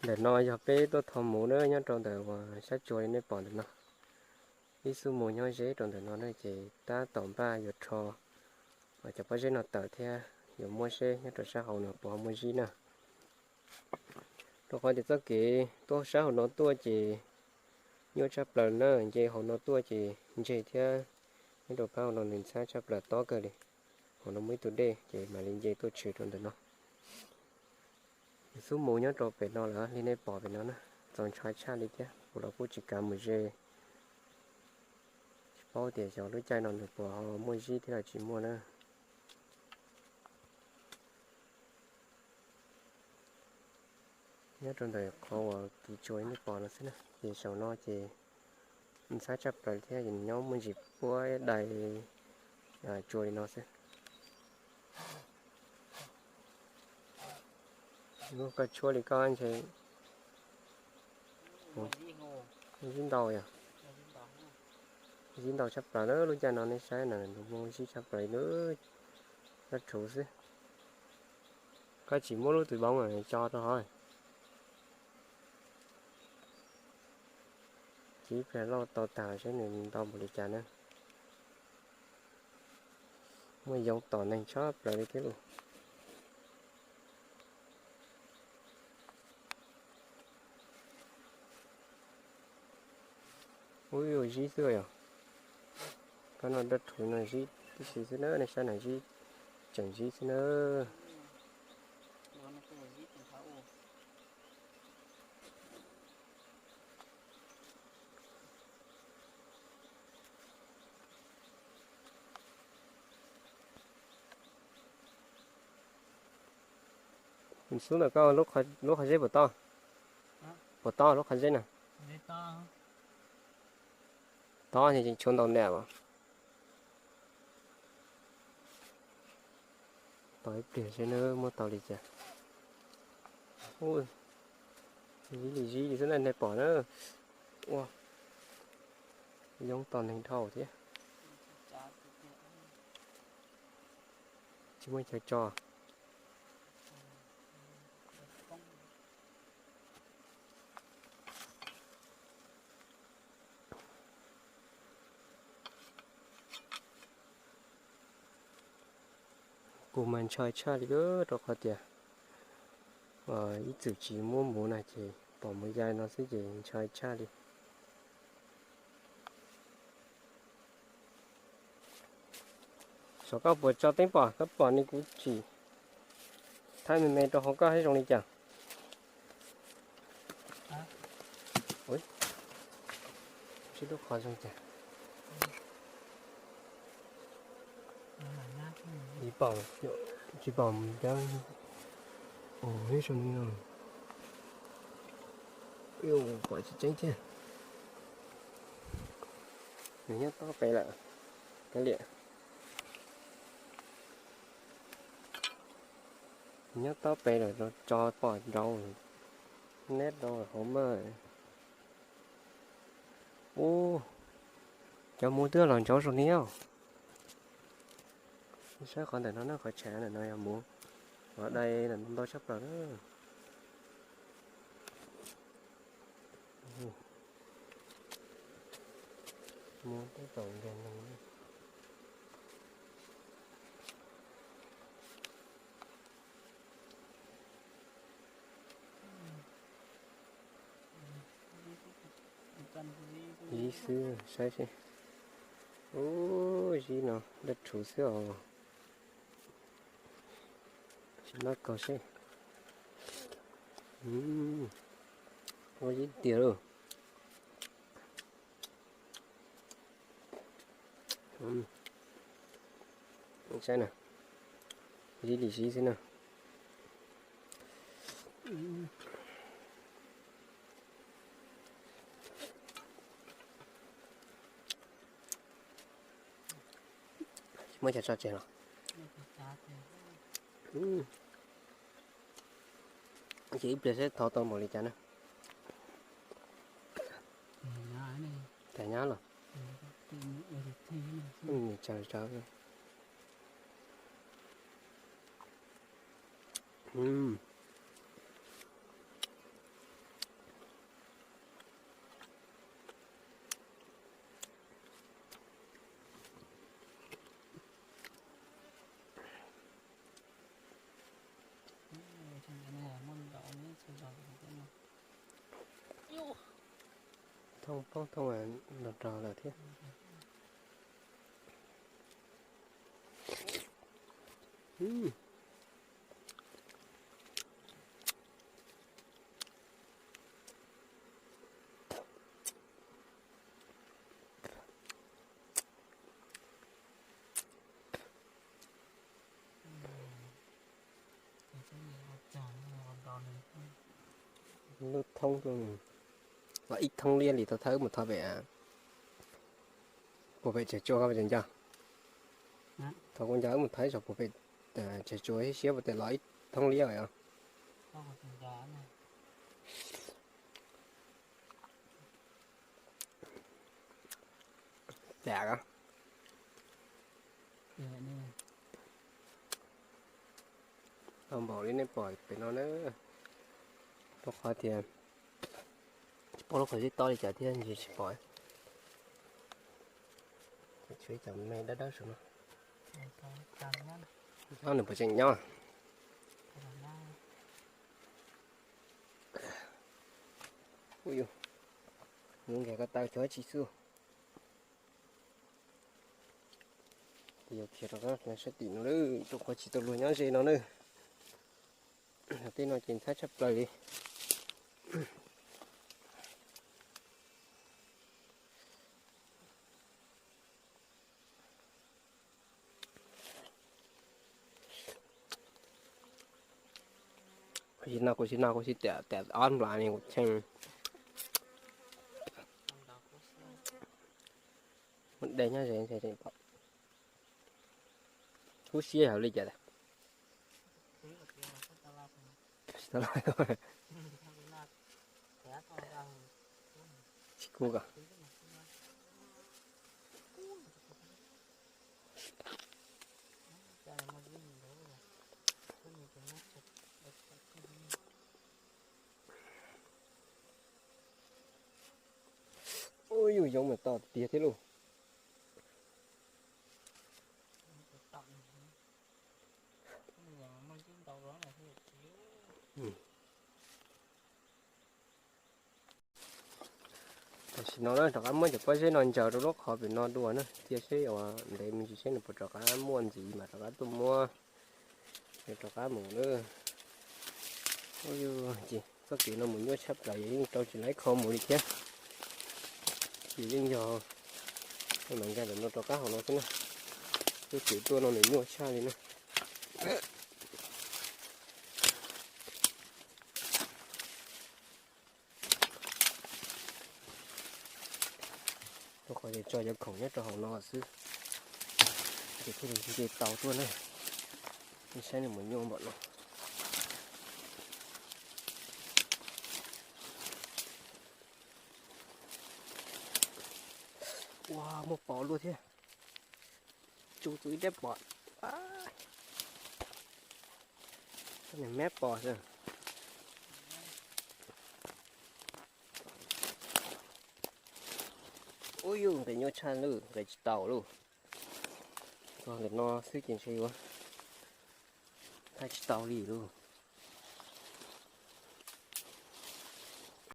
Ntawm no yog peb tuaj tho mus na, nyob rau ntawm uas sab tsua li nej pom ntawm no. Ib xub mus nyob ze rau ntawm no na ces tab tom npaj yuav rho cov pob zeb no tawm thiab yuav muab seb nyob rau sab hauv no puas ho muaj zib na. Rau qhov tias txoj kev tuaj sab hauv no tuaj ces nyuaj tshaj plaws na, nce hauv no tuaj ces ntseg thiab nyob rau phab hauv no nws ntxhab tshaj plaws tob kawg li. Hauv no muaj ib tug dej ces mam li nce tuaj tshwm rau ntawm no. Xub mus nyob rau pem no lawm li nej pom pem no na, txaus ntshai tshaj li thiab kuv los kuj tsis kav mus ze. Tsis paub tias xyov lub caij no nws puas ho muaj zib thiab los tsis muaj na. Nyob rau ntawm qhov uas kiv tsua li nej pom no xwb na, ces saum no ces ntxhab tshaj plaws thiab nyob muaj ntsis puab dai tsua li no xwb. Koj tshuab li koj ntshe zib ntau yog, zib ntau tshaj plaws na, lub caij no nej saib na, muaj zib tshaj plaws li, dab rhuv xwb. Koj tsis muab lub tus boob tso rau hov. Ces ib pliag loj tau tag seb nws ntau npaum li cas na. Muaj yoov tom neeg tshaj plaws li thiab lauj. Ub, zib xwb yog. Kab no dab rhuv no zib tib si xwb na, nej saib na, zib tseem zib xwb na. Xub ntawm koj lub qhov zeb puas tob? Puas tob lub qhov zeb na? Tob ces tshuav ntau ntev as. Tos ib pliag seb nws muab tau li cas. Zib li zib li xwb na nej pom na. Ua, yoov tom neeg dhau thiab. Tsis muaj chaw tso. Kuv mas ntshai tshaj li rau qhov tias ib txwm tsis muab mus na ces pom mus ya no xwb ces ntshai tshaj li. Saum koj puas tso teeb pom, koj pom ne kuv tsim thaij me me rau hauv koj seb zoo li cas. Sib lub qhov zoo cas. Tsis pom cov, ib zoo li no. Pom tsis tseeb thiab. Nws nyob tob pem lawm. Kav liam. Nyob tob pem lawm, tso pom nraud, neb rau hauv mas. Ub, cov muv twb los ntsauv zoo li os. Saib qhov ntawm no na, qhov tshav ntawm no yog muv, qhov dai ntawm no ntau tshaj plaws na. Muv twb tau nkeeg no. Zib xwb saib seb. Ub, zib no dab rhuv xwb os. Sim noj kaus seb. Ua zib tiag lauj. Saib na, zib li zib xwb na. Muab chav tso tseg los. Ces ib pliag seb thov tau npaum li cas na. Cas nyab los. Tsaws tsaws. Thooj poob thooj los rog lawm thiab. Lub thoob, los ib thoob liab li tau thawb mus thov pem, puag pem tseg tsua ko nco. Thov kuv nco wb mus thov ib zaug puag pem tseg tsua siab puas tes los ib thoob liab os. Tam ko, tau npaum li nej pom pem no na, rau qhov tias tsis paub lub qhov zeb tob li cas thiab ntshe tsis pom. Tshuav ib cov me dawb dawb saum no. Nyob nws puas tseem nyob? Ub yus, mus nkag ko taw tsuav tsis xwb. Ces yuav khiav rov qab saib tim no lawm, rau qhov tsis tau luag nyob ze no na. Tej no ces ntxhab tshaj plaws li. Kuv tsis no, kuv tsis no, kuv tsis tiam tiam ob nplas ni kuv cheej muab de nyob ze ntshe tseem pom. Kub siab yog li cas? Tsis kub ko. Ub yus, yoov mas to tiag thiab lauj. Tam sim no na rov qab muab cov pob zeb no ntsaws rau lub qhov pem no dua na, cia seb uas ntev me ntsis seb nws puas rov qab muaj ntxiv mas rov qab tuaj muab, rov qab mus na. Ub yus, ces txoj kev no mus nyuaj tshaj plaws, yus yeej rau tsis laib kho mus li thiab. Ces yeej yog mam nkag ntawm no rov qab hauv no xwb na. Txoj kev tuaj no nws nyuaj tshaj li na. Rau qhov ces tso cov khoom nyob rau hauv no xwb, ces thiaj li nce tau tuaj na. Nej saib nws mus nyuaj npaum no. Ua, muaj pos luaj thiab. Tsu txu ib dab pos. Txoj niag mab pos xwb. Ub yus, nqis nyuaj tshaj lauj, nqis tsis tau lauj. Txog ntawm no xwb ces ntshe yuav thaij tsis tau li lauj.